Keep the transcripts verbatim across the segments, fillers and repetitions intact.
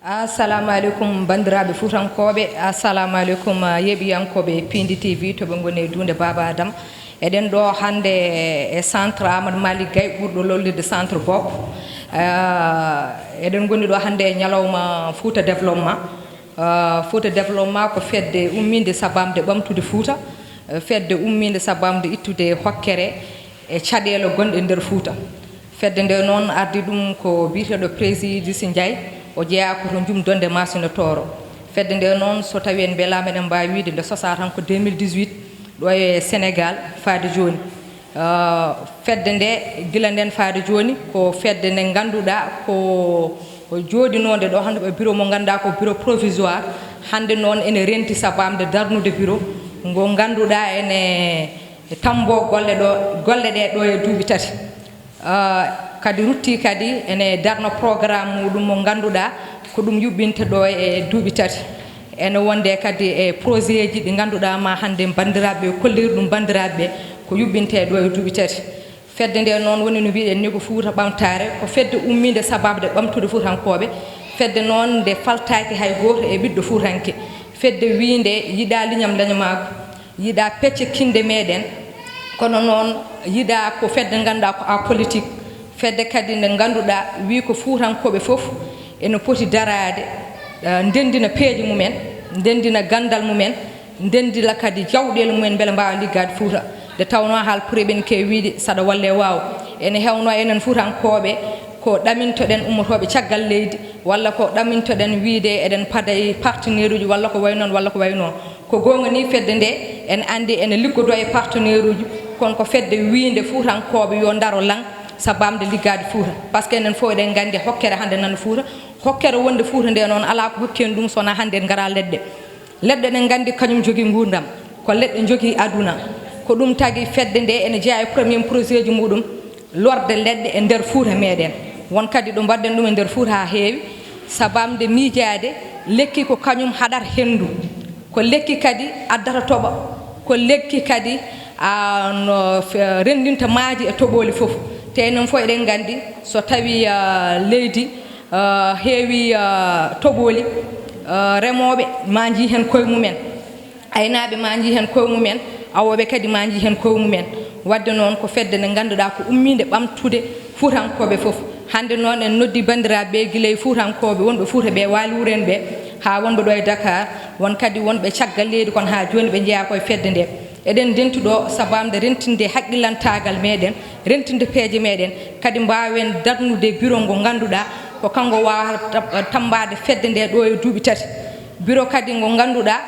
Assalamu aleykum, banndiraaɓe fuutankooɓe. Assalamu aleykum, ah, yeeɓiyankooɓe Pindi T V, to ɓe ngoni e duunde Baaba Adam. Eɗen ɗo hannde e centre Amadou Malick Gaye, ɓurɗo lollirde centre Bopp. Ah, eɗen ngoni ɗo hannde e ñalawma Fouta Développement. Ah, Fouta Développement ko fedde ummiinde sabamde ɓamtude Fouta, eh, fedde ummiinde sabamde ittude hokkere e caɗeele gonɗe nder Fouta. Fedde nde noon ardii ɗum ko biyeteeɗo Prési Idrissa Ndiaye, o jeyaa ko to Njum Donde Masina Tooro. Fedde nde noon, so tawii en mbelaama, eɗen mbaawi wiyde nde sosaa tan ko deux mille dix-huit ɗo e Sénégal faade jooni. Ah, fedde nde, gila nden faade jooni, ko fedde nde ngannduɗaa ko jooɗinoonde ɗo hannde ko bureau mo ngannduɗaa ko bureau provisoire. Hannde noon ene renti sabamde darnude bureau ngo ngannduɗaa ene tammboo golle ɗo, golle ɗe ɗo e duuɓi tati. Ah, kadi ruttii kadi ene darna programme muɗum mo ngannduɗaa ko ɗum yuɓɓinta ɗo e duuɓi tati. Ene wonde kadi e projet ji ɗi ngannduɗaa ma hannde banndiraaɓe ɓe kolliri ɗum banndiraaɓe ɓe ko yuɓɓinte ɗo e duuɓi tati. Fedde nde noon woni no mbiɗen ni ko Fuuta Ɓamtaare, ko fedde ummiinde sabamde ɓamtude Fuutankooɓe. Fedde noon nde faltaaki hay gooto e ɓiɗɗo Fuutanke. Fedde wiinde yiɗaa liñam leñamaaku. Yiɗaa pecce kinde meɗen, kono noon yiɗaa ko fedde ngannduɗaa ko apolitique, fedde kadi nde ngannduɗaa wii ko fuutankooɓe fof ene poti daraade, eh, ndenndina peeje mumen, ndenndina ganndal mumen, ndenndina kadi jawɗeele mumen mbele mbaawa liggaade Fuuta. Nde tawnoo haal pure ɓen ke wiide saɗa walle waaw. Ene heewnoo enen fuutankooɓe ko ɗamintoɗen ummotooɓe caggal leydi, walla ko ɗamintoɗen wiide eɗen paada e partenaire uji, walla ko wayi noon, walla ko wayi noon. Ko goonga ni, fedde nde, en anndi ene liggodoo e partenaire uji, kono ko fedde wiinde fuutankooɓe yo ndaro lan sabamde liggaade Fuuta. Par ce que enen fof eɗen nganndi hokkere hannde nana Fuuta. Hokkere wonde Fuuta nde noon, alaa ko hokki en ɗum so wonaa hannde en ngaraa leɗɗe. Leɗɗe ɗe nganndi kañum jogii nguurndam, ko leɗɗe jogii aduna. Ko ɗum tagi fedde nde ene jeyaa e premier projet ji muɗum, lorde leɗɗe e nder Fuuta meɗen. Won kadi ɗo mbaɗɗen ɗum e nder Fuuta haa heewi, sabamde miijaade lekki ko kañum haɗata henndu, ko lekki kadi addata toɓo, ko lekki kadi, a, no fe-, renndinta maaji e toɓooli fof. Te enen fof eɗen nganndi so tawii, a, leydi, a, heewi, a, toɓooli, a, remooɓe ma njii heen koye mumen. Aynaaɓe ma njii heen koye mumen, awooɓe kadi ma njii heen koye mumen. Waɗde noon ko fedde nde ngannduɗaa ko ummiinde ɓamtude fuutankooɓe fof. Hannde noon en noddi banndiraaɓe ɓe gila e fuutankooɓe wonɓe Fuuta ɓe, waali wuren ɓe, haa wonɓe ɗo e Dakar, won kadi wonɓe caggal leydi kono haa jooni ɓe njeyaa ko e fedde nde. Eɗen ndentu ɗo sabamde rentinde haqqillantaagal meɗen, rentinde peeje meɗen, kadi mbaawen darnude bureau ngo ngannduɗaa ko kanngo waawata tam-, tammbaade fedde nde ɗo e duuɓi tati. Bureau kadi ngo ngannduɗaa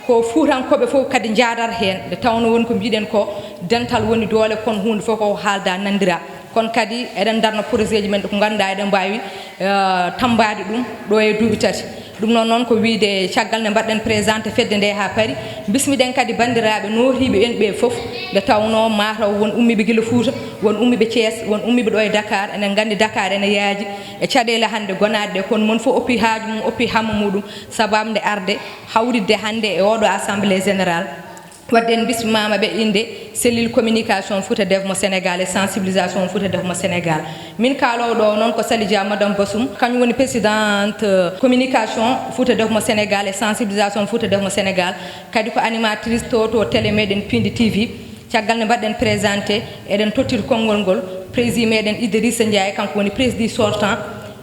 ko fuutankooɓe fof kadi njaadata heen, nde tawnoo woni ko mbiɗen ko dental woni doole, kono huunde fof ko haalda nanndira. Kono kadi eɗen ndarna projet ji men ɗo ko ngannduɗaa eɗen mbaawi, eh, tammbaade ɗum ɗo e duuɓi tati. Ɗum noon, noon ko wiyde caggal nde mbaɗɗen présenté fedde nde haa paari, mbismiɗen kadi banndiraaɓe nootiiɓe en ɓe fof, nde tawnoo mataw won ummiiɓe gila Fuuta, won ummiiɓe Thiès, won ummiiɓe ɗo e Dakar. Eɗen nganndi Dakar ene yaaji e caɗeele hannde gonaaɗe ɗe, kono mon fof oppi haaju mum, oppi hammu muɗum, sabamde arde hawritde hannde e oɗo assemblée générale. Waɗde en bismimaama ɓe innde cellule communication Fuuta Dev mo Sénégal e sensibilisation Fuuta Dev mo Sénégal. Min kaaloowo ɗo noon ko Sali Dia, Madame Bassoum, kañum woni présidente, euh, communication Fuuta Dev mo Sénégal e sensibilisation Fuuta Dev mo Sénégal, kadi ko animatrice to, to télé meɗen Pindi T V. Caggal nde mbaɗɗen présenté, eɗen tottir konngol ngol président meɗen Idrissa Ndiaye, kanko woni président sortant.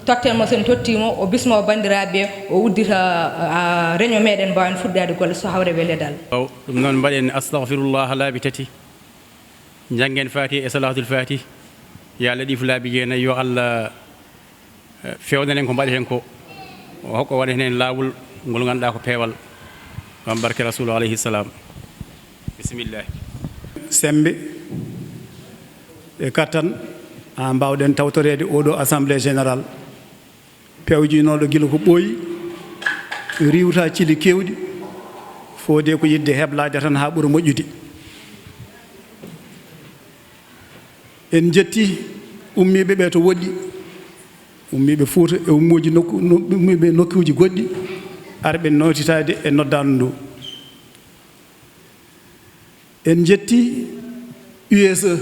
Totten mo, sen tottii mo, o bismoo banndiraaɓe ɓe, o uddita, a, réunion meɗen, mbaawen fuɗɗaade golle so hawre weledal. Waaw, ɗum noon mbaɗen astahfirullah laabi tati, njanngen Faatiha e Salaatul Faatiha, yaa Latiifu laabi jeenayi, yo Allah, eh, fewnan en ko mbaɗeten ko, o hokka waɗa heen laawol ngol ngannduɗaa ko peewal, ngam barke Rasuulu alayhi salaam. Bisimillahi. Semmbe e kattan, haa mbaawɗen tawtoreede oo ɗoo Assemblée Générale, pewjinooɗo gila ko ɓooyi, riiwta cili keewɗi, fodde ko yiɗde heblaade tan haa ɓura moƴƴude. En njettii ummiiɓe ɓe to woɗɗi, ummiiɓe Fuuta e ummuuji nokku-, no-, ummiiɓe nokkuuji goɗɗi, arɓe nootitaade e noddaandu ndu. En njettii U S E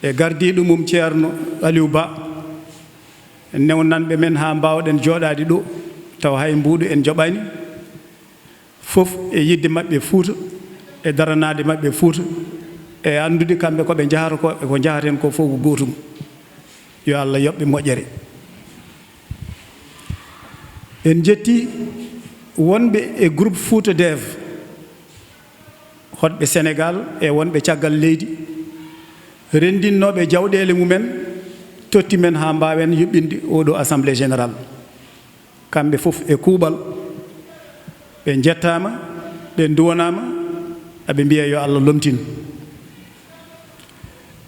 e gardiiɗo mum Ceerno Aliou Ba, newnanɓe men haa mbaawɗen jooɗaade ɗo, tawa hay mbuuɗu en njoɓaani, fof e yiɗde maɓɓe Fuuta, e daranaade maɓɓe Fuuta, e anndude kamɓe ko ɓe njahata ko e ko njahaten ko fof ko gootum. Yo Allah yoɓ ɓe moƴƴere. En njetti wonɓe e groupe Fuuta Dev, hoɗɓe Senegaal e wonɓe caggal leydi, renndinnooɓe jawɗeele mumen, totti men haa mbaawen yuɓɓinde oɗo Assemblée Générale. Kamɓe fof e kuuɓal, ɓe njettaama, ɓe nduwanaama, aɓe mbiya yo Allah lomtin.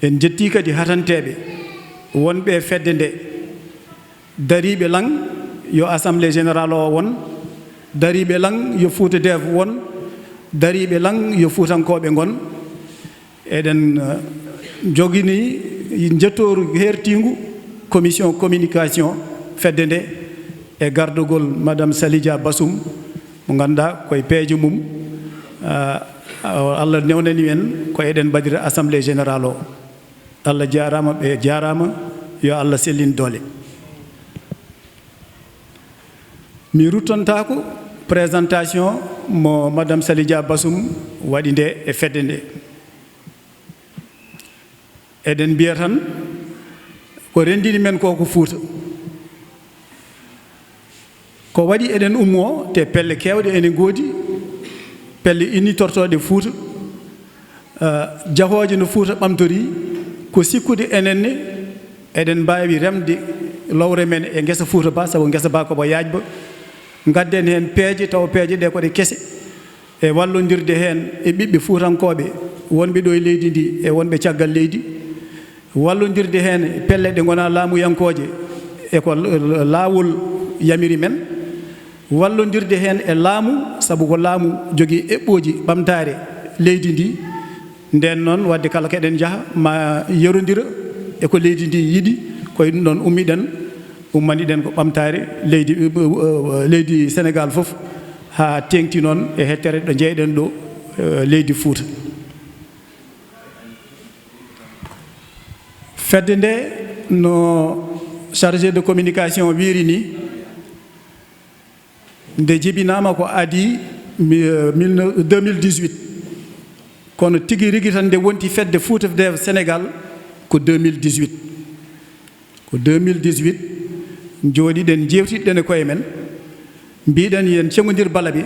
En njettii kadi hatanteeɓe wonɓe e fedde nde, dariiɓe lan yo Assemblée Générale o won, dariiɓe lan yo Fuuta Dev won, dariiɓe lan yo Fuutankooɓe ngon. Eɗen, eh, njogini njettooru heertiingu commission communication fedde nde e gardogol Madame Salidja Bassoum, mo ngannduɗaa koye peeje mum, ah, Allah newnani en ko eɗen mbaɗira Assemblée Générale o. Allah jaaraama, ɓe jaaraama, yo Allah sellin doole. Mi ruttantaako présentation mo Madame Salidja Bassoum waɗi nde e fedde nde. Eɗen mbiya tan ko renndini men ko ko Fuuta. Ko waɗi eɗen ummoo te pelle keewɗe ene ngoodi, pelle innitortooɗe Fuuta, ah, jahooje no Fuuta ɓamtori, ko sikkude enen ne eɗen mbaawi remde lowre men e ngesa Fuuta ba, sabu ngesa ba ko mo yaajba. Ngadden heen peeje, tawa peeje ɗe ko ɗe kese, e wallondirde heen e ɓiɓɓe fuutankooɓe wonɓe ɗo e leydi ndi e wonɓe caggal leydi, wallondirde heen e pelle ɗe ngonaa laamuyankooje e ko l-, laawol yamiri men, wallondirde heen e laamu, sabu ko laamu jogii eɓɓooji ɓamtaare leydi ndi. Ndeen noon, waɗde kala ko eɗen njaha, ma yerondira e ko leydi ndi yiɗi, ko e ɗum ɗoon ummiɗen, ummaniɗen ko ɓamtaare leydi, leydi Senegaal fof, haa teeŋti noon e hettere ɗo njeyɗen ɗo, eh, leydi Fuuta. Fedde nde, no chargé de communication wiiri ni, nde jibinaama ko adii mi-, mille neuf, deux mille dix-huit. Kono tigi rigi tan nde wonti fedde Fuuta Dev Senegaal ko deux mille dix-huit. Ko deux mille dix-huit, njooɗiɗen, njeewtiɗen e koye men, mbiɗen yen ceŋondir balaɓe,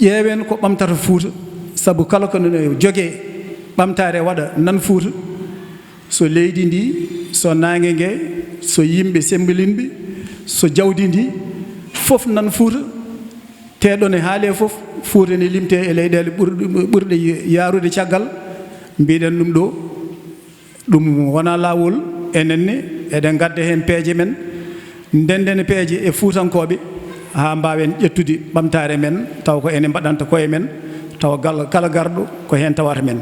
ƴeewen ko ɓamtata Fuuta, sabu kala ko no jogee ɓamtaare waɗa nan Fuuta, so leydi ndi, so naange nge, so yimɓe sembilinɓe, so jawdi ndi, fof nan Fuuta, te ɗo ne haalee fof, Fuuta ne limtee e leyɗeele ɓurɗe, ɓurɗe yaarude caggal, mbiɗen ɗum ɗo. Ɗum wonaa laawol, enen ne eɗen ngadda heen peeje men, ndennden peeje e Fuutankooɓe haa mbaawen ƴettude ɓamtaare men, tawa ko enen mbaɗanta koye men, tawa gal-, kala garɗo ko heen tawata men.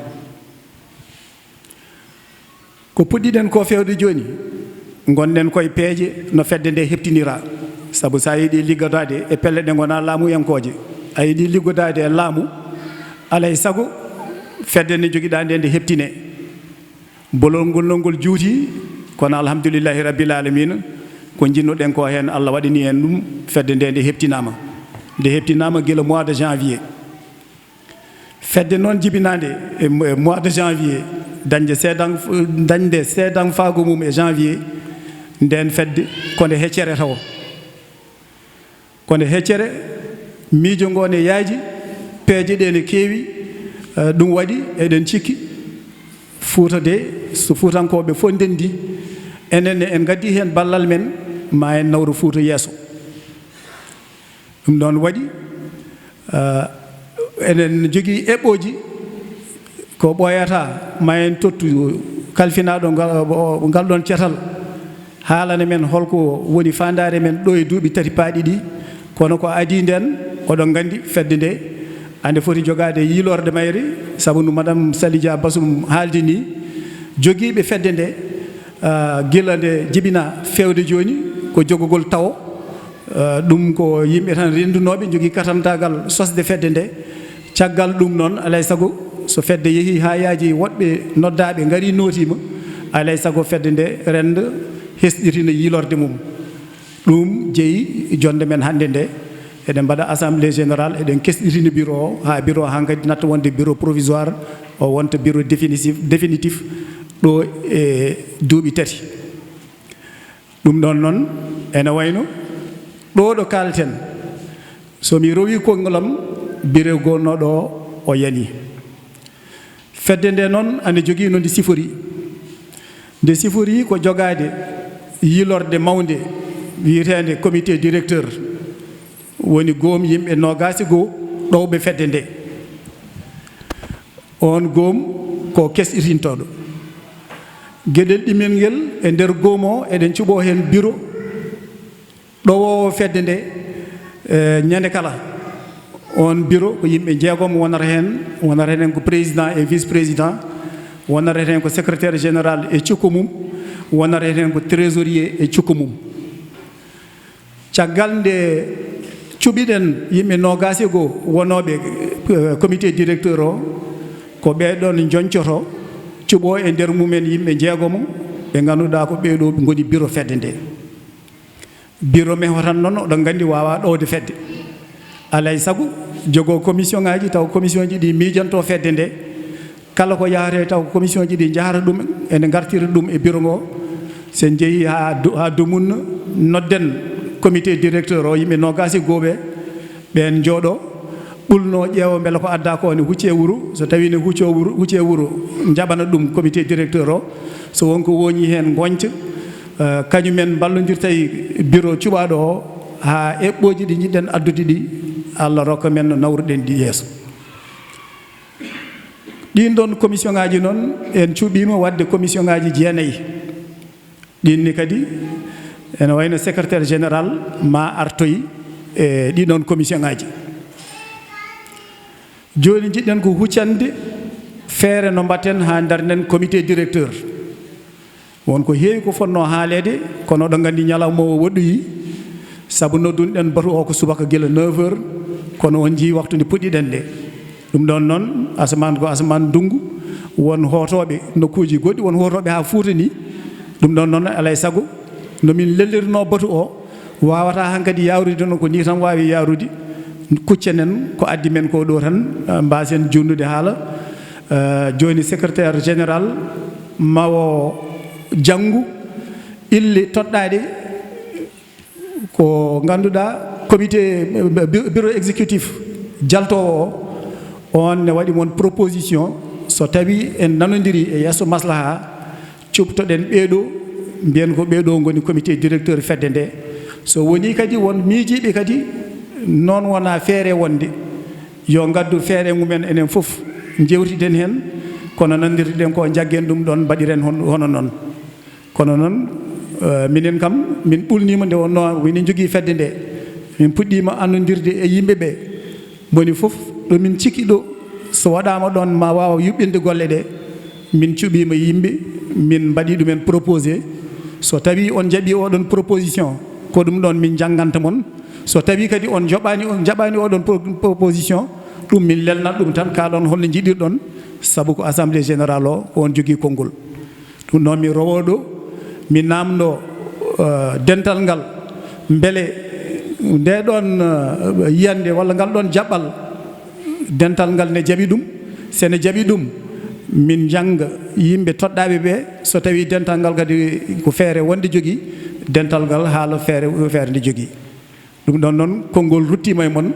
Ko puɗɗiɗen ko feewde jooni, ngonɗen koye peeje no fedde nde heptiniraa, sabu so a yiɗi liggodaade e pelle ɗe ngonaa laamuyankooje, a yiɗi liggodaade e laamu, alaa e sago fedde nde njogiɗaa nde, nde heptinee. Bolol ngol noon ngol juuti, kono alhamdulillahi rabbil alamina, ko njiɗno-ɗen ko heen, Allah waɗani en ɗum, fedde nde nde heptinaama. Nde heptinaama gila mois de janvier. Fedde noon jibinaande e mo-, e mois de janvier, dañde seedan-, dañde seedanfaagu mum e janvier, ndeen fedde ko nde heccere tawo. Kono heccere, miijo ngo ne yaaji, peeje ɗe ne keewi, eh, ɗum waɗi eɗen cikki Fuuta de, so Fuutankooɓe fof ndenndi, enen ne en ngaddi heen ballal men, ma en nawru Fuuta yeeso. Ɗum ɗoon waɗi, eh, eɗen njogii eɓɓooji ko ɓooyata, ma en tottu kalfinaaɗo ngal, ngal ɗoon cetal, haalana men holko woni faandaare men ɗo e duuɓi tati paaɗi ɗi. Kono ko adii ndeen, oɗon nganndi fedde nde, ande foti jogaade yiilorde mayre, sabu no Madame Salidia Basum haaldi ni, jogiiɓe fedde nde, ah, gila nde jibina feewde jooni, ko jogogol tawo. Ah, ɗum ko yimɓe tan renndunooɓe, njogii katantaagal sosde fedde nde. Caggal ɗum noon, alay sago, so fedde yehii haa yaaji, woɗɓe noddaaɓe ngarii, nootiima, alay sago fedde nde rennda, hesɗitina yiilorde mum. Ɗum jeyi jonnde men hannde nde. Eɗen mbaɗa assemblée générale, eɗen kesɗitina bureau o, haa bureau o hankadi natta wonde bureau provisoire, o wonta bureau définitif, définitif ɗo e duuɓi tati. Ɗum ɗon noon ene wayno ɗo ɗo kaalten, so mi rowi konngol am, bureau gonnooɗo o, o yani. Fedde nde noon ane jogii no nde sifori. Nde sifori ko jogaade yiilorde mawnde wiyeteende comité directeur, woni goomu yimɓe noogaas e goo ɗowɓe fedde nde. Oon goomu ko kesɗitintooɗo. Geɗel ɗimel ngel, e nder goomu o eɗen cuɓoo heen bureau ɗowoowo fedde nde, eh, ñande kala. Oon bureau ko yimɓe jeegom wonata heen, wonata heen ko président e vice-président, wonata heen ko secrétaire général e cukko mum, wonata heen ko trésorier e cukko mum. Caggal nde cuɓiɗen yimɓe noogaas e goo wonooɓe, eh, comité directeur o, ko ɓee ɗoon njoñcoto, cuɓoo e nder mumen yimɓe jeegomo ɓe ngannduɗaa ko ɓee ɗoo ngoni bureau fedde nde. Bureau mehoo tan noon, oɗon nganndi, waawaa ɗowde fedde. Alaa e sago jogoo commission ŋaaji, taw commission ji ɗi miijantoo fedde nde. Kala ko yahree taw ko commission ji ɗi njahata ɗum, ene ngartira ɗum e bureau ngo. So en njehii haa du-, haa dumunna, nodden comité directeur o, yimɓe noogaas e goo ɓe, ɓeen njooɗoo, ɓulnoo, ƴeewa mbela ko addaa ko ne hucci e wuro. So tawii ne huccoo wuro, hucci e wuro, njaɓana ɗum comité directeur o. So won ko wooñii heen, ngoñca. Eh, kañum en mballondirta e bureau cuɓaaɗo o haa eɓɓooji ɗi njiɗɗen addude ɗi, Allah rokka men no nawruɗen ɗi yeeso. Ɗiin ɗoon commission ŋaaji noon, en cuɓiima waɗde commission ŋaaji jeenayi. Ɗiin ni kadi ene wayno secrétaire général ma artoy e ɗii ɗoon commission ŋaaji. Jooni njiɗɗen ko huccande feere no mbaɗten haa ndarnen comité directeur. Won ko heewi ko fotnoo haaleede, kono oɗon nganndi ñalawma o woɗɗoyi, sabu noddunɗen batu o ko subaka gila neuf heures, kono on njii waktu nde puɗɗiɗen nde. Ɗum ɗoon noon, asamaan ko asamaan ndunngu, won hootooɓe nokkuuji goɗɗi, won hootooɓe haa Fuuta ni. Ɗum ɗoon noon, alaa e sago, no min lellirnoo batu o, waawataa hankadi yaarude noon, ko nii tan waawi yaarude. Kuccenen ko addi men ko ɗo tan, eh, mbaasen juutnude haala. Eh, jooni secrétaire général ma o janngu ille toɗɗaaɗe ko ngannduɗaa comité, eh, bu-, bureau exécutif jaltoowo o, on ne waɗi mon proposition. So tawii en nanondirii e yeeso maslaha, cuɓtoɗen ɓee ɗoo, mbiyen ko ɓee ɗoo ngoni comité directeur fedde nde. So wonii kadi won miijiiɓe kadi, noon wonaa feere wonde, yo ngaddu feere mumen enen fof, njeewtiden heen, kono nanndirɗen ko, njaggen ɗum ɗoon, mbaɗiren hon-, hono noon. Kono noon, eh, minen kam, min ɓulniima nde wonnoo minen njogii fedde nde. Min puɗɗiima annondirde e yimɓe ɓe. Moni fof, ɗo min cikki ɗo, so waɗaama ɗoon, ma waaw yuɓɓinde golle ɗe. Min cuɓiima yimɓe, min mbaɗi ɗumen proposé. So tawii on njaɓii oɗon proposition, ko ɗum ɗoon min njannganta mon. So tawii kadi on njoɓaani, on njaɓaani oɗon pro-, proposition, ɗum min lelnat ɗum tan, kaalon holno njiɗirɗon, sabu ko assemblée générale o, ko on jogii konngol. Ɗum noon, mi rowoo ɗo, mi naamndoo, eh, dental ngal, mbele ndee ɗoon, eh, yiyannde walla ngal ɗoon jaɓɓal, dental ngal ne jaɓi ɗum. So ne jaɓi ɗum, min njannga yimɓe toɗɗaaɓe ɓe, so tawii dental ngal kadi ko feere wonde jogii, dental ngal haala feere, feere nde jogii. Ɗum ɗoon noon, konngol ruttiima e mon,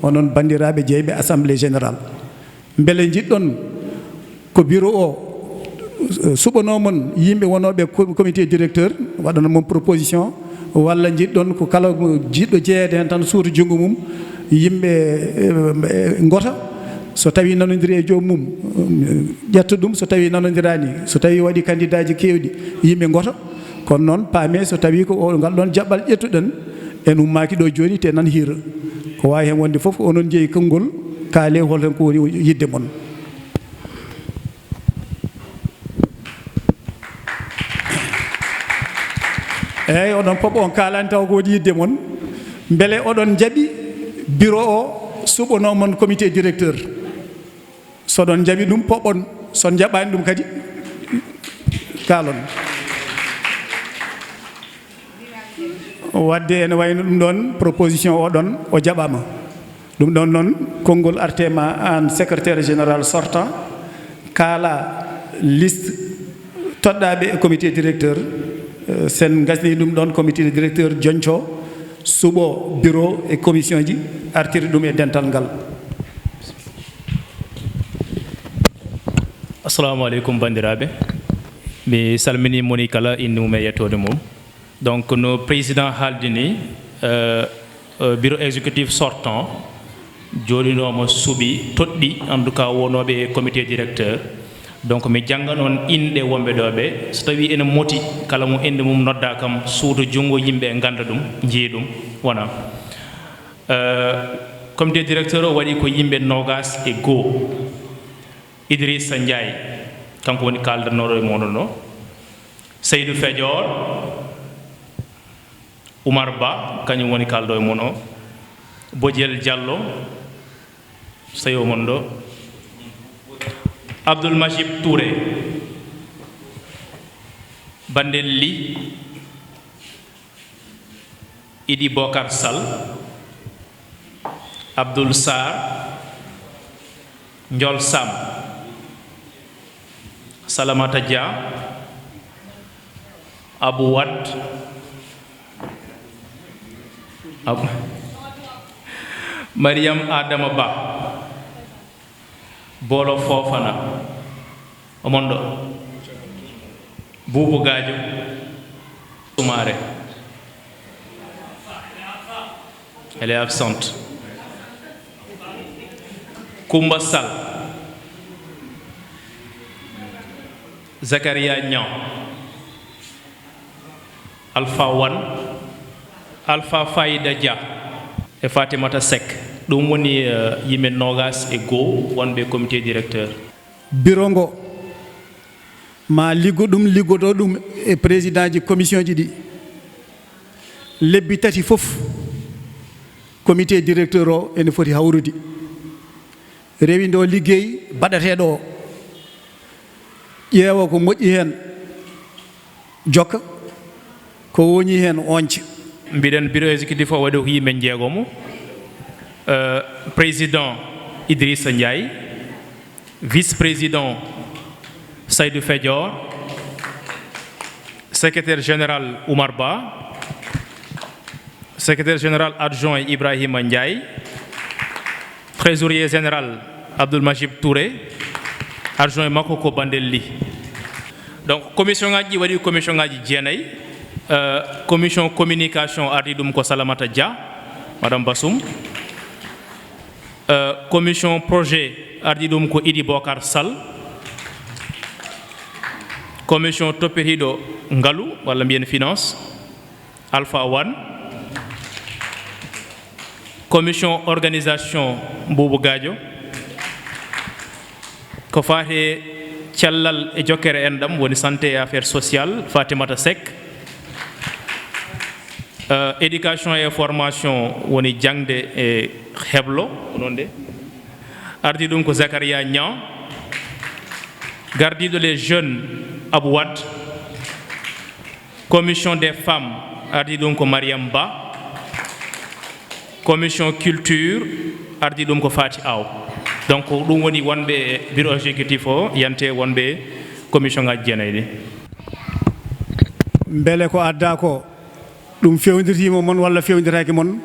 onon banndiraaɓe jeyɓe Assemblée Générale. Mbele njiɗɗon ko bureau o, eh, suɓanoo mon yimɓe wonooɓe co-, comité directeur, waɗana mon proposition, walla njiɗɗon ko kala jiɗɗo jeyeede heen tan suuta junngo mum, yimɓe, eh, eh, ngota, so tawii nanondirii e joom mum, eh, ƴetta ɗum, so tawii nanondiraani, so tawii waɗi kandidaaji keewɗi, yimɓe ngota. Kono noon, paamee so tawii ko o, ngal ɗoon jaɓɓal ƴettuɗen, en ummaaki ɗo jooni, te nan hiira. Ko waawi heen wonde fof, onon njeyi konngol, kaalee hol heen ko woni yiɗde mon. Eeyi, oɗon pop on kaalaani taw ko woni yiɗde mon. Mbele oɗon njaɓi bureau o suɓanoo mon comité directeur? So ɗon njaɓi ɗum, poɓon. So on njaɓaani ɗum kadi, kaalon. Wadde ene wayno ɗum ɗon proposition o ɗon o jaɓama. Ɗum ɗon noon konngol artema an secrétaire général sortant, kaala liste toɗɗaɓe e comité directeur. Eh, sen gasni ɗum ɗon comité directeur jonco suɓo bureau e commission ji, artiri ɗum e dental ngal. Assalamu aleykum, banndiraaɓe. Mi salminii moni kala, innde mum e yettoode mum. Donc, no président haaldi ni, euh, euh, bureau exécutif sortant jooɗinooma, suɓi, toɗɗi, en tout cas, wonooɓe e comité directeur. Donc, mi janngan on inɗe wonɓe ɗo ɓe, so tawii ene moti, kala mo innde mum noddaa kam, suuta junngo yimɓe ngannda ɗum, njiya ɗum, wona. Euh, comité directeur o waɗi ko yimɓe noogaas e goo. Idrissa Ndiaye, kanko woni kaaldanooɗo e mooɗon ɗo. Seydou Fedior, Oumar Ba, kañum woni kaaldo e mon o. Bodiel Diallo, seyo mon ɗo. Abdoul Majib Touré, Bandel Ly, Idi Bokar Sall, Abdoul Sarr, Ndiol Sam, Salamata Dia, Abou Wade, Ab-, Mariam Adama Ba, Bolo Fofana, omon ɗo, Boubou Gadio Soumaré, elle est absente. Koumba Sall, Zakaria Niang, Alpha Wan, Alpha Faida Dia e Fatimata Seck. Ɗum woni, eh, yimɓe noogaas e goo wonɓe comité directeur. Bureau ngo, ma liggo ɗum, liggodo ɗum e président ji commission ji ɗi. Lebbi tati fof, comité directeur o ene foti hawrude, rewindo liggey baɗateɗo o, ƴeewa ko moƴƴi heen, jokka, ko woni heen, oñca. Mbiɗen, bureau exécutif o waɗi ko yimɓe njeegomo. Euh, président Idrissa Ndiaye, vice-président Saydou Fedior, secrétaire général Oumar Ba, secrétaire général adjoint Ibrahima Ndiaye, trésorier général Abdoul Majib Touré, adjoint makko ko Bandel Ly. Donc, commission ngaji ɗi waɗi commission ngaji jeenayi. Euh, commission communication ardi ɗum ko Salamata Dia, Madame Bassoum. Euh, commission projet ardi ɗum ko Idi Bokar Sall. Commission toppitiiɗo ngalu, walla mbiyen finance, Alpha Wan. Commission organisation, Boubou Gadio. Ko faati e cellal e jokkere enɗam, woni santé et affaires sociales, Fatimata Seck. Euh, éducation et formation, woni jaŋde e heblo, ko noon de. Ardi ɗum ko Zakaria Niang. Gardiiɗo les jeunes, Abou Wade. Commission des femmes, ardi ɗum ko Mariam Ba. Commission culture, ardi ɗum ko Fati Aw. Donc, ɗum woni wonɓe e bureau exécutif o, yante wonɓe e commission ngaji jeenayi ɗi. Mbele ko adda ko, ɗum fewndirtiima mon walla fewndiraaki mon?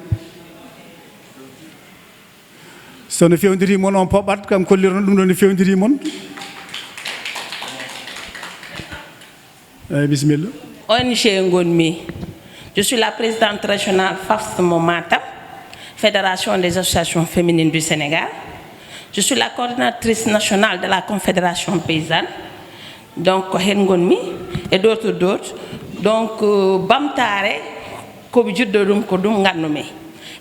So no fewndiri mon on poɓɓat, kam kollirno ɗum ɗo no fewndiri mon. Eyyi, bisimilla. O N G ngonmi. Je suis la présidente régionale FAFS mo Matam, Fédération des associations féminines du Sénégal. Je suis la coordinatrice nationale de la Confédération paysanne. Donc, ko heen ngonmi, et d'autres, d'autres. Donc, euh, bamtaare, ko mi juddo ɗum, ko ɗum nganndu-mi.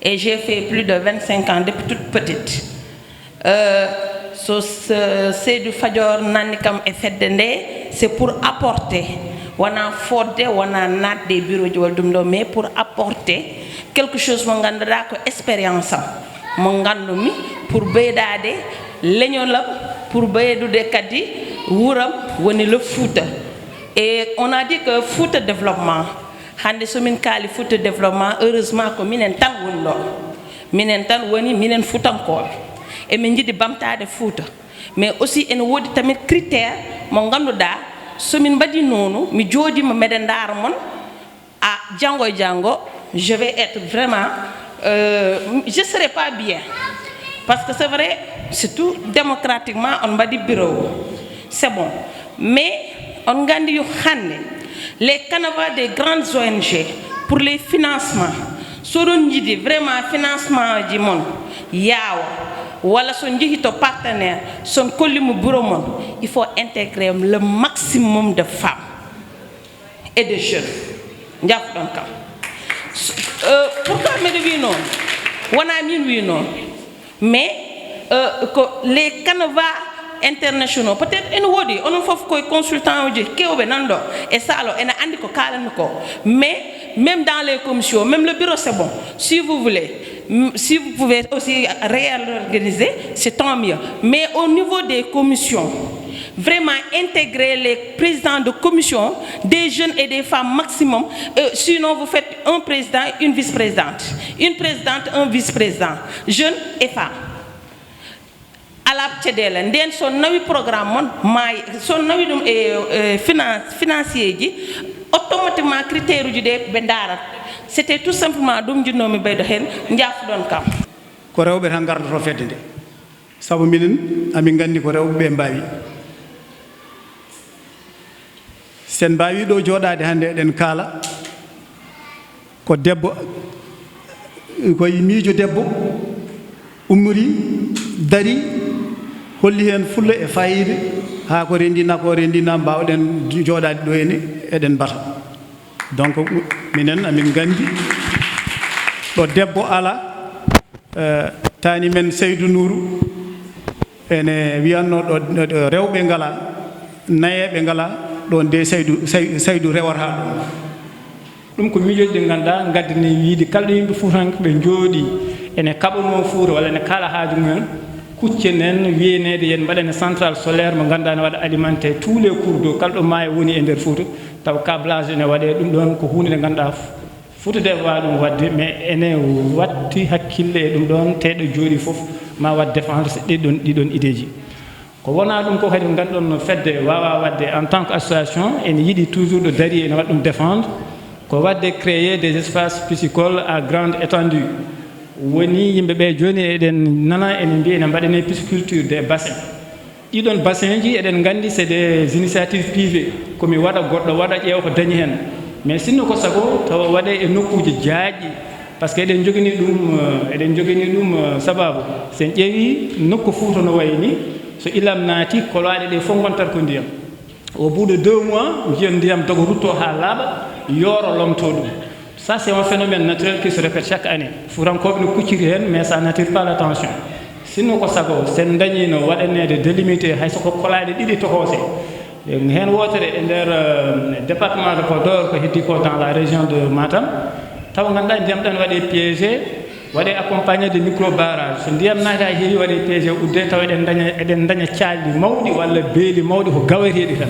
Et j'ai fait plus de vingt-cinq ans depuis toute petite. Euh, so, so Seydou Fadior nanni kam e fedde nde, c'est pour apporter, wona fodde, wona naatde e bureau ji walla ɗum ɗo, mais pour apporter quelque chose mo ngannduɗaa ko expérience am, mo nganndu-mi, pour ɓeydaade leñol am, pour ɓeydude kadi wuuram, woni le Fouta. Et on a dit que Fouta développement, Hannde so min kaali Fouta développement, heureusement ko minen tan woni ɗo. Minen tan woni, minen Fuutankooɓe. Emin njiɗi bamtaade Fouta. Mais aussi ene woodi tamit critère mo ngannduɗaa, so min mbaɗii noonu, mi jooɗiima, mbeɗa ndaara mon, a janngo e janngo, je vais être vraiment, euh, je serai pas bien. Parce que c'est vrai, surtout démocratiquement, on mbaɗi bureau. C'est bon. Mais on nganndi yo hannde, les canevas des grandes O N G pour les financements, so oɗon njiɗi vraiment financement ji mon yaawa, walla so njehii to partenaire, so on kolli mo bureau mon, il faut intégrer le maximum de femmes et de jeunes. Njaafo-ɗon kam. S-, euh, pourquoi mbeɗa wi noon? Wonaa miin wi noon. Mais, euh, ko les canevas internationaux. Peut-être ene woodi, onon fof koye consultant uji keewɓe nan ɗo e salle o, ene anndi ko kaalanmi ko. Mais même dans les commissions, même le bureau, c'est bon. Si vous voulez, m-, si vous pouvez aussi réorganiser, c'est tant mieux. Mais au niveau des commissions, vraiment intégrer les présidents de commission, des jeunes et des femmes maximum. Euh, sinon, vous faites un président, une vice-présidente. Une présidente, un vice-président. Jeunes et femmes. Alaa caɗeele. Ndeen so nawi programme mon, maayi, so nawi ɗum e, e finance, financier ji, automatiquement critère uji ɗe ɓe ndaarat. C'était tout simplement ɗum njiɗnoomi ɓeydo heen, njaafo-ɗon kam. Ko rewɓe tan ngardotoo fedde nde. Sabu minen, amin nganndi ko rewɓe ɓe mbaawi. So en mbaawii ɗo jooɗaade hannde, eɗen kaala ko debbo, ko e miijo debbo ummori, darii, holli heen fulla e faayiida, haa ko renndii naa ko renndii naa, mbaawɗen jooɗaade ɗo henne, eɗen mbata. Donc, minen, amin nganndi ɗo debbo alaa, eh, taani men Seydou Nourou, ene wiyatnoo ɗo, ɗo, ɗo rewɓe ngalaa, nayeeɓe ngalaa, ɗoon de Seydou, Sey-, Seydou rewata ɗum. Ɗum ko miijooji ɗi ngannduɗaa ngaddani wiyde kala ɗo yimɓe Fuutankooɓe njooɗii, ene kaɓanoo Fuuta walla ene kaala haaju mumen, kuccen en wiyneede yen mbaɗane centrale solaire mo ngannduɗaa ene waɗa alimenté tous les cours d'eau, kala ɗo maayo woni e nder Fuuta, taw câblage ene waɗee. Ɗum ɗoon ko huunde nde ngannduɗaa Fouta Dev waawi ɗum waɗde, mais ene watti hakkille e ɗum ɗoon, te ɗo jooɗii fof ma waɗ défendre ɗi ɗoon, ɗi ɗoon idée ji. Ko wonaa ɗum ko kadi, nganndon no fedde waawaa waɗde en tant que association, ene yiɗi toujours ɗo darii ene waɗa ɗum défendre, ko waɗde créer des espaces piscicoles à grande étendue. Woni yimɓe ɓe jooni eɗen nana ene mbiya ene mbaɗanee pisciculture des bassins. Ɗiɗon bassin ji, eɗen nganndi, c'est des initiatives privées. Ko mi waɗa, goɗɗo waɗa, ƴeewa ko dañi heen. Mais sinno ko sago, tawa waɗee e nokkuuji jaajɗi. Parce que eɗen njogini ɗum, eh, eɗen njogini ɗum, eh, sababu. So en ƴeewii nokku Fuuta no wayi nii, so ilam naati, kolaaɗe ɗe fof ngontat ko ndiyam. Au bout de deux mois, njiyon ndiyam dogo, rutto haa laaɓa, yooro, lomto ɗum. Ça, c'est un phénomène naturel qui se répète chaque année. Fuutankooɓe no kucciri heen, mais ça n'attire pas l'attention. Sinno ko sago, sen dañiino waɗaneede délimité, hay so ko kolaaɗe ɗiɗi tokoose. Heen wootere e nder, euh, département de Podor, ko heddi ko dans la région de Matam. Tawa ngannduɗaa ndiyam ɗam waɗee piégé, waɗee accompagné de micro barrage. So ndiyam naati haa heewi, waɗee piégé, uddee, tawa eɗen daña, eɗen daña caalɗi mawɗi walla beeli mawɗi ko gaweteeɗi tan.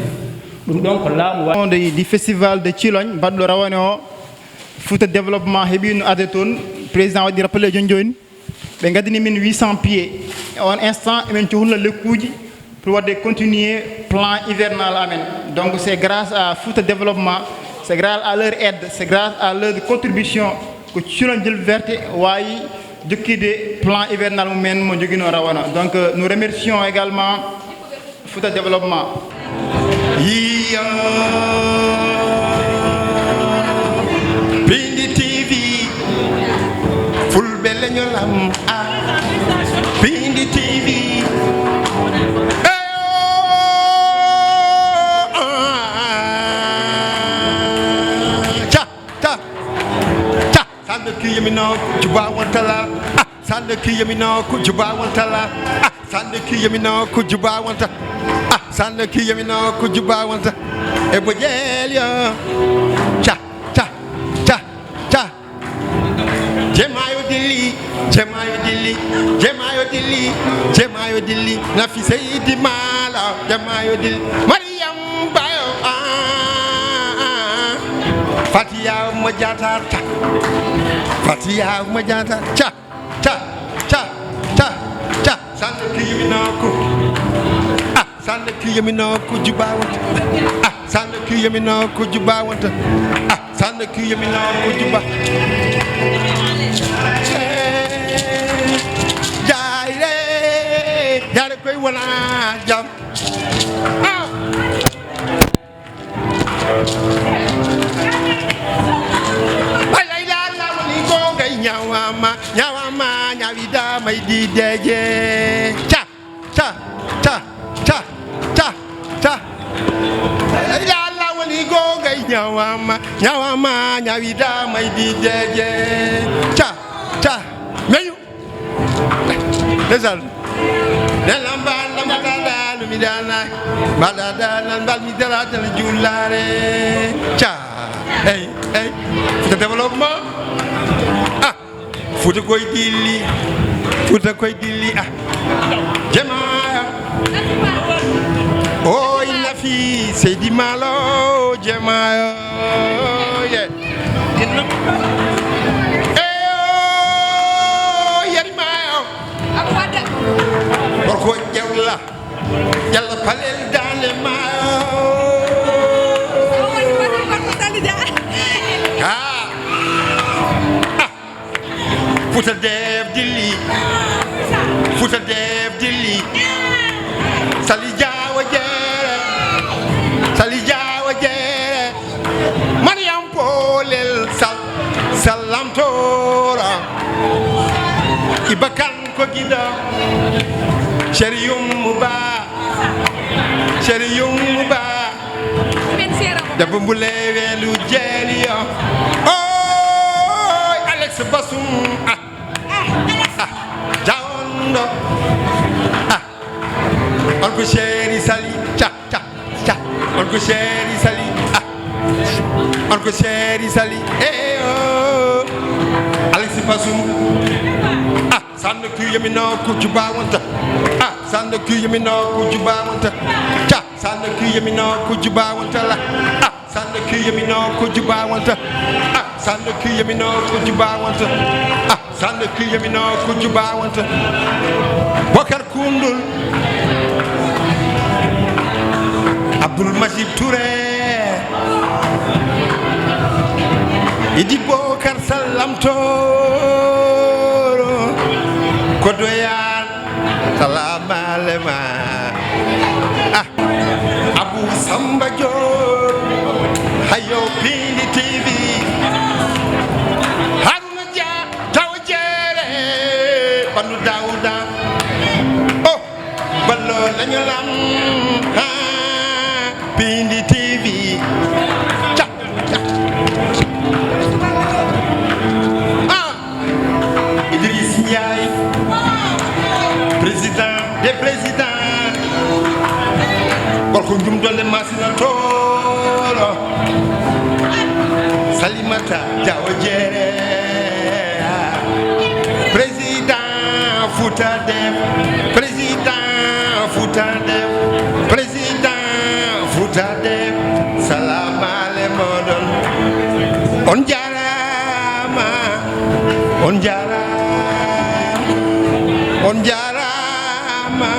Ɗum ɗoon ko laamu wa- Fond de, du festival de Thilogne, mbaɗɗo rawane o, Fouta Développement heɓiino arde toon. Président waɗi rappelé jooni jooni. Ɓe ngaddani min huit cents pieds. E on instant, emin cohluno lekkuuji pour waɗde continuer plan hivernal amen. Donc, c'est grâce à Fouta Développement, c'est grâce à leur aide, c'est grâce à leur contribution que Thilogne Dieulverte waawi jokkude plan hivernal mumen mo joginoo rawane o. Donc, euh, nous remercions également Fouta Développement. Iya, Pindi T V, Fulɓe leñol am, ah, Pindi T V. Eh, oh, ah, ah. Ca, ca, ca. Sande ki yemino, juba wantala. Ah, sande ki yemino, ku juba wantala. Ah, sande ki yemino, ku juba wanta. Ah, sande ki yemino, ku juba wanta. E bo jelio. Ca, ca, ca, ca. Jemayo dilli, jemayo dilli, jemayo dilli, jemayo dilli. Nafi Seydi Mala, jemayo dilli. Mariam Bayo, ah, ah, ah. Fatiya Madiata ta. Fatiya Madiata ta. Ta, ta, ta, ta. Sanda kiyimi na ku. Ah, sanda kiyimi na ku juba wanta. Ah, sanda kiyimi na ku juba wanta. Ah, sanda kiyimi na ku juba. Jaire, jaire koi wana jam. Ah. Ay, ay, la, la, woni ko gay ñawama, ñawama, ñawida may di deje. Ta, ta, ta, ta, ta, ta. Ay, ay, la, la, woni ko gay ñawama, ñawama, ñawida may di deje. Ta, ta, meyu. Ndeysaan. Nelam bal la mata dalu mi dana. Bala dalan bal mi dara dal julare. Ca. Hey, hey. Fouta développement. Ah. Fouta koy dilli. Fouta koy dilli. Ah. Jema. Oh, il a fi Seydi Malo. Jema. Oh, yeah. Eyo, yari mayo. Gorko ƴewla. Yalla palel dande mayo. Ah. Ah. Fouta Dev Dilli. Fouta Dev Dilli. Sali Jawo Jere. Sali Jawo Jere. Mariam Polel Sal, Sallam Tora. Ibakan ko gida. Sheriyum Muba. Sheriyum Muba. Debbo Mbule Welu Jeliyo. Oh, Alex Basum. Ah. Ah. Jawondo. Ah. On ko Seri Sali. Ca, ca, ca. On ko Seri Sali. Ah. On ko Seri Sali. Eh, oh. Alexis Basum. Ah, sanda kuyami no kujuba wanta. Ah, sanda kuyami no kujuba wanta. Ca, sanda kuyami no kujuba wanta la. Ah. Sanda kiyami no ko juba wonta. Ah, sanda kiyami no ko juba wonta. Ah, sanda kiyami no ko juba wonta. Bokar Kundul. Abdul Majid Touré. Idi Bokar Sallam Toro. Kodoyan. Salam alema. Ah. Abu Samba Diop. Hayo Pindi T V. Haruna Dia, Tawa Jere, Banu Dauda. Oh, Ballo Lanyolam. Ah, Pindi T V. Ca, ca. Ah. Idriss Ndiaye, président des présidents. Gorko Jum Dolle Masina Toro. Salimata Diawo Jere. Président Fouta Dem. Président Fouta Dem. Président Fouta Dem. Salam aleykum. On jaaraama. On jaaraama, on jaaraama,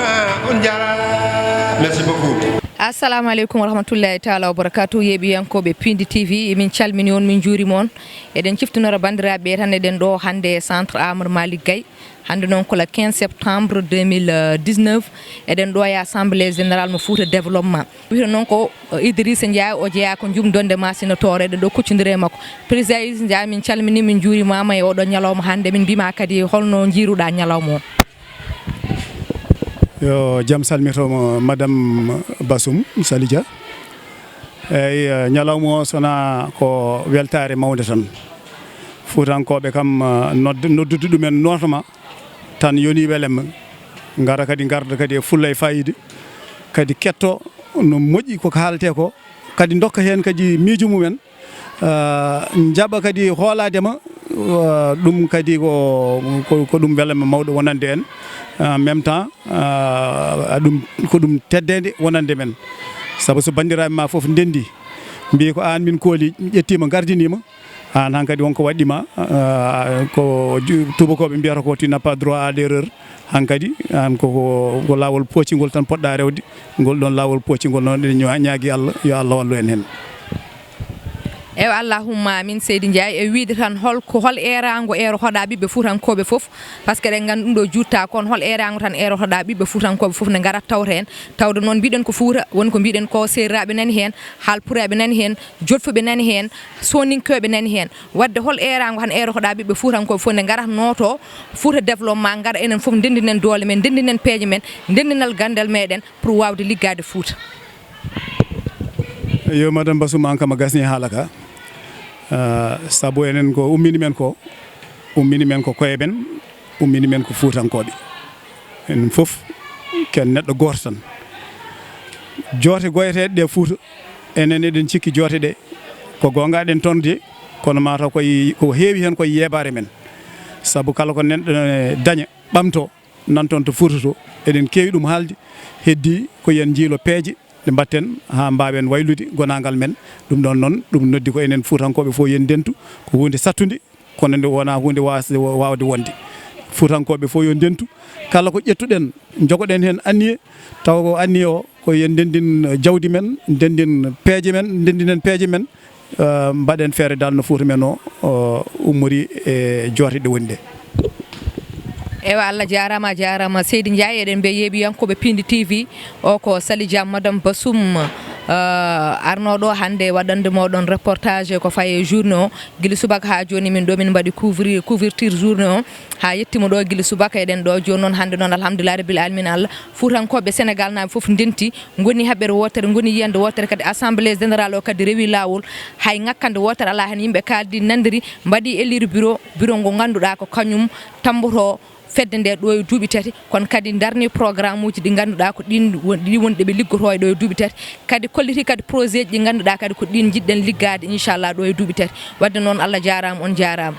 on jaaraama. Merci beaucoup. Assalamu aleykum wa rahmatullahi taala wa barakatuh. Yeeɓiyankooɓe Pindi T V, min calmini on, min juurima on. Eɗen ciftinora banndiraaɓe tan, eɗen ɗo hannde e centre Amadou Malick Gaye. Hannde noon ko le quinze septembre deux mille dix-neuf, eɗen ɗo e assemblée générale mo Fouta Développement. Wiyata noon ko, eh, Idrissa Ndiaye, o jeyaa ko Jum Donde Masina Tooro, eɗen ɗo kuccondiri e makko. Président Idrissa Ndiaye, min calmini, min juurimama e oɗo ñalawma hannde, min mbima kadi holno njiiruɗa ñalawma o? Yo jam salmito mo, Madame Bassoum Salidia. Eyyi, eh, ñalawma o sona ko weltare mawnde tan. Fuutankooɓe kam, eh, nodde, noddude ɗumen nootoma tan yoni welema. Ngara kadi, ngarda kadi e fulla e fayida. Kadi ketto no moƴƴi ko haalete ko. Kadi dokka heen kadi miijo mumen. Ah, njaɓa kadi hoolaade ma. Ah, ɗum kadi ko, ko, ko ɗum welama mawɗo wonande en. En même temps, ah, ɗum ko ɗum teddeende wonande men. Sabu so banndiraaɓe ma fof ndenndi, Mbiyi ko aan min kooli, ƴettiima, ngardiniima. Aan hankadi wonko waɗɗi ma, ah, ko ju-, tuubakooɓe mbiyata ko tu n'as pas droit à l'erreur. Hankadi aan ko, ko, ko laawol poocingol tan poɗɗa rewde. Ngol ɗoon laawol poocingol noon, eɗen ñaa-, ñaagi Allah, yo Allah wallu en heen. Ewa, allahumma amin, seydi Ndiaye. E wiide tan, hol ko, hol eeraango eerotoɗaa ɓiɓɓe fuutankooɓe fof? Parce que eɗen nganndi ɗum ɗo juutta, kono hol eeraango tan eerotoɗaa ɓiɓɓe fuutankooɓe fof nde ngarata tawta heen? Tawde noon mbiɗen ko Fuuta, woni ko mbiɗen ko seeraaɓe nani heen, haalpuraaɓe nani heen, jolfuɓe nani heen, sooninkooɓe nani heen. Waɗde hol eeraango tan eerotoɗaa ɓiɓɓe fuutankooɓe fof nde ngarata nooto Fuuta Développement, ngara enen fof ndenndinen doole men, ndenndinen peeje men, ndenndinal ganndal meɗen pour waawde liggaade Fuuta? Yo, Madame Bassoum, aan kam a gasni haala ka. Ah, sabu enen ko ummini men ko, ummini men ko koye men, ummini men ko fuutankooɓe. Enen fof ken neɗɗo gooto tan. Joote goyeteeɗe ɗe Fuuta, enen eɗen cikki joote ɗe ko goonga eɗen toon de, kono mataw koye, ko heewi heen koye yeebaare men. Sabu kala ko neɗɗo ne daña, ɓamto, nan toon to Fuuta to, eɗen keewi ɗum haalde. Heddi ko yen njiilo peeje ɗe mbatten haa mbaawen waylude gonaangal men. Ɗum ɗoon noon, ɗum noddi ko enen fuutankooɓe fof yen ndentu. Ko huunde sattunde, kono nde wonaa huunde waasde, waawde wonde. Fuutankooɓe fof yo ndentu. Kala ko ƴettuɗen, njogoɗen heen anniye, tawa ko anniye o, ko yen ndenndin jawdi men, ndenndin peeje men, ndenndinen peeje men, eh, mbaɗen feere dal no Fuuta men o, o ummori e joote ɗe woni ɗe. Ewa, Allah jaaraama, a jaaraama, seydi Ndiaye. Eɗen mbiya yeeɓiyankooɓe Piindi T V, o ko Sali Diam, Madame Bassoum, eh, arnooɗo hannde waɗande mooɗon reportage ko fayi e journée o. Gila subaka haa jooni min ɗo min mbaɗi couvrir-, couverture journée o. Haa yettiima ɗo gila subaka, eɗen ɗo jooni noon, hannde noon, alhamdulillahi rabbil alamina, Allah, fuutankooɓe Sénégal naaɓe fof ndenti, ngoni haɓere wootere, ngoni yiyannde wootere, kadi assemblée générale o kadi rewi laawol. Hay ŋakkande wootere alaa heen, yimɓe kaaldi, nanndiri, mbaɗi élire bureau, bureau ngo ngannduɗaa ko kañum tammbotoo fedde nde ɗo e duuɓi tati, kono kadi ndarni programme uji ɗi ngannduɗaa ko ɗin won-, ɗi woni ɗe ɓe liggotoo e ɗo e duuɓi tati, kadi kolliti kadi projet ji ɗi ngannduɗaa kadi ko ɗin njiɗɗen liggaade, inchallah, ɗo e duuɓi tati. Waɗde noon, Allah jaaraama, on jaaraama.